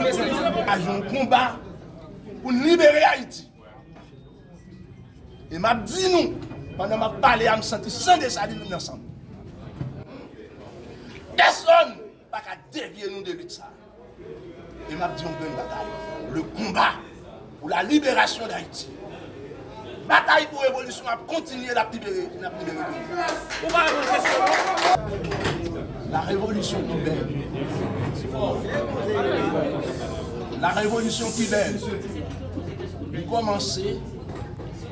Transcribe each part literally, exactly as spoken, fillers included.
Angaje yon konba pou n libere Ayiti. E m ap di nou, pandan m ap pale a, m santi san Desalin vin nan san m. Pèsonn pa ka devye nou de lit sa a. E m ap di yon grenn bagay. Le combat pour la libération d'Haïti. Batay pou revolisyon ap kontinye, n ap libere, n ap libere peyi. Ou pa reponn kesyon non. La révolution cubaine. La révolution cubaine. Li kòmanse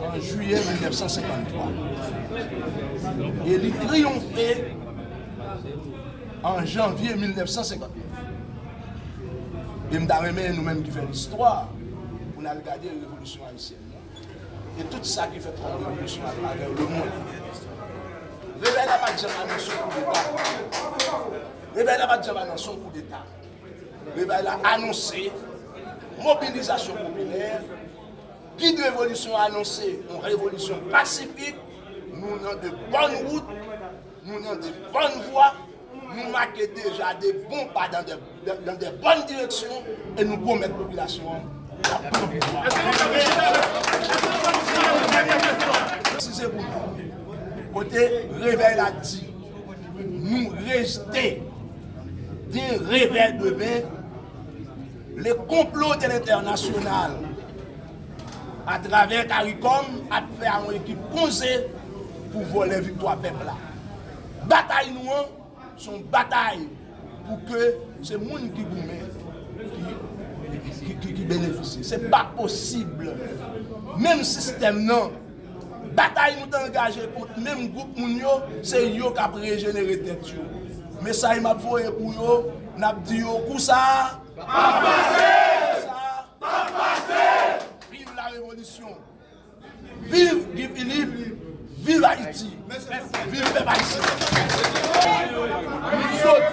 an jiyè mil nèf san senkanntwa. E li triyonfe an janvye mil nèf san senkannnèf. E m ta renmen nou menm ki fè listwa, pou n al gade revolisyon ayisyèn nan. E tout sa ki fèt kòm revolisyon atravè lemonn. Revèy la pa t janm anonse yon koudeta. Revèy la pa t janm anonse yon koudeta. Revèy la anonse mobilizasyon popilè. Gid revolisyon anonse yon revolisyon pasifik. Nou nan de bòn wout, nou nan de bòn vwa, nou make deja de bon pa dan de, dan, dan de bòn direksyon e nou pwomèt popilasyon an n ap pran pouvwa. Si se pou nou, kote revèy la di, nou rejte de revèy demen, le complot de l'international atravè CARICOM ap fè a yon ekip konze pou vòlè viktwa pèp la. Batay nou an, se yon batay pou ke se moun ki goumen ki, ki, ki, ki benefisye. Se pa posib. Menm sistèm nan, batay nou te angaje kont menm gwoup moun yo, se yo k ap rejenere tèt yo. Mesaj m ap voye pou yo, n ap di yo kou sa a, pa pase! Kou sa a, pa pase! Viv la revolisyon! Viv Guy Philippe! Viv Ayiti! Viv pèp ayisyen! Nou sot!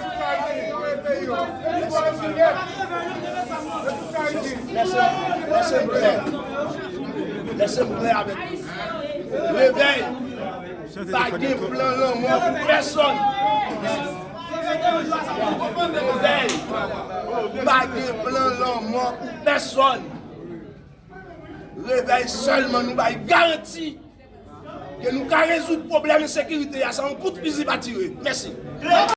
Lèse, lèse m klè. Lèse m klè avèk nou. Revèy! Pa gen plan lanmò pou pèsonn. Revèy! Pa gen plan lanmò pou pèsonn. Revèy sèlman nou bay garanti ke nou ka rezoud pwoblèm ensekirite a san yon kout fizi pa tire. Mèsi.